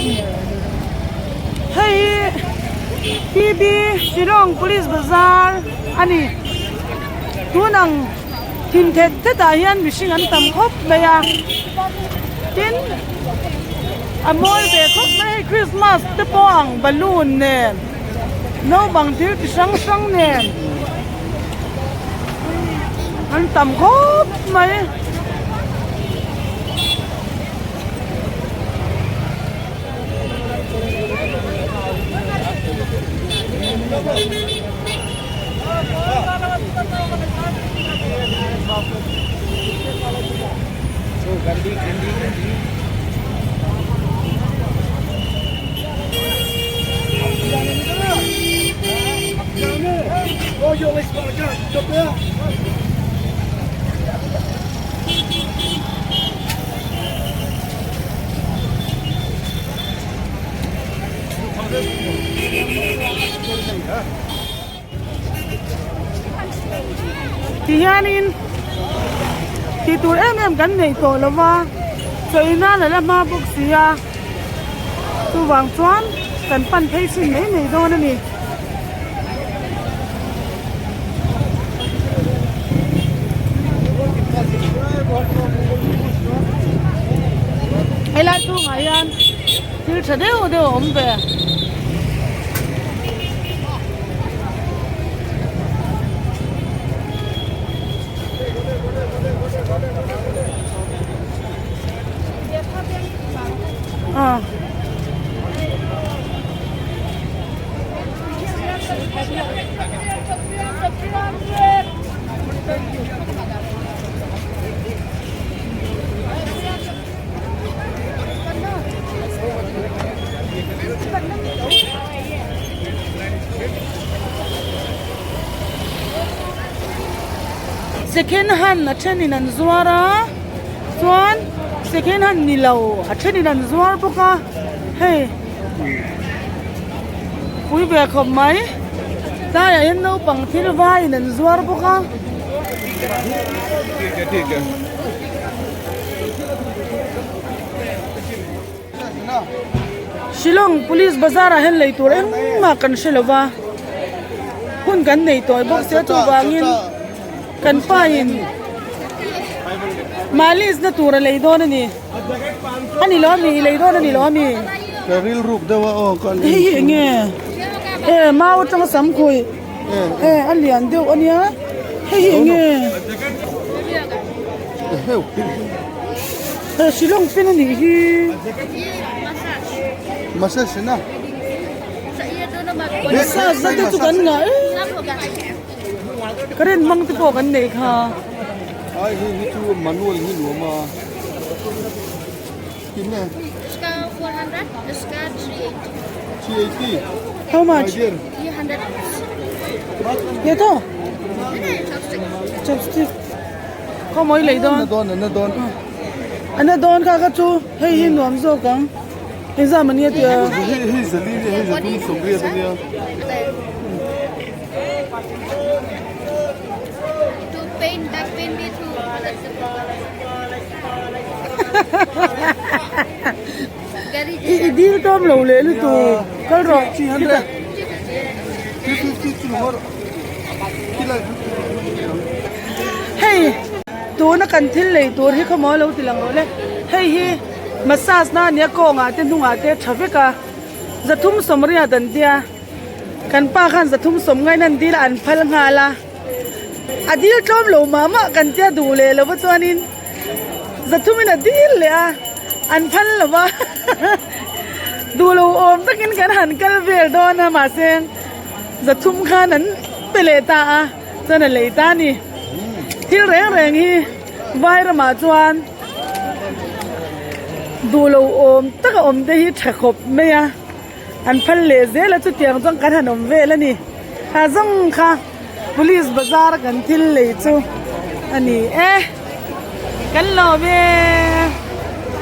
Hei hi P B Shillong Police Bazar a ni. Tun ang thim thet thet ah hian mihring an tam khawp mai a tin a mawi ve khawp mai hei Christmas te pawh ang balloon nen naupang thil chi hrang hrang nen an tam khawp mai. Ti hianin tih tur em em kan neih tawh lo va chaw nan a la hma bawk si a chuvang chuan kan pan phei chhin mai mai dawn a ni. Helai chhungah hian thil tha deuh deuh a awm ve. Second hand a thenin an zuar a chuan second hand ni lo a thenin an zuar bawk a hei pui ve khawp mai tlaiah hian naupang thil vaiin an zuar bawk a. Shillong Police Bazar ah hian lei tur engmah kan hre lo va hun kan nei tawh bawk sia chuvangin kan pa in malis na tur a lei dawn a ni a ni lo ami i lei dawn a ni lo ami Ka rilruk deuh a aw ka hei hi eng nge e mau atanga sam khuih e a lian deuh a nia hei hi eng nge he Shillong pin a nih hi. Massage na. Massage na te chu kan ngah em current hmang te pawh kan neih kha. Ai hei hi chu manual hi nuam a tin e. 380. How much? Ye to? Chopstick. Khaw mawi lei dawn. Na dawn na dawn. Ana dawn kha kha chu hei hi nuam zawk ang. Exam ania tia. Hei hei zali nia hei zathum sawmriat ania. I dil tawm lo leh lutuk kal rawh khitah. Hei tuna kan thil lei tur hi khawmaw lo ti lang rawh le hei hi massage na ania kawngah te hnungah te tha vek a zathum sawmriat an tia kan pa khan zathum sawm ngain an dil a an phal nghal a a dil tlawm lo mah mah kan tia duh leh lo va chuanin zathumin a dil leh a an phal lo va duh lo awm takin kan han kal vel dawn a mahse zathum khan an pe leh ta a chuan a lei ta a ni thil reng reng hi vai ramah chuan duh lo awm taka awm te hi tha khawp mai a an phal leh zel a chutiang chuan kan han awm vel a ni ha zawng kha police bazar a kan thil lei chu a ni e kan lawm e.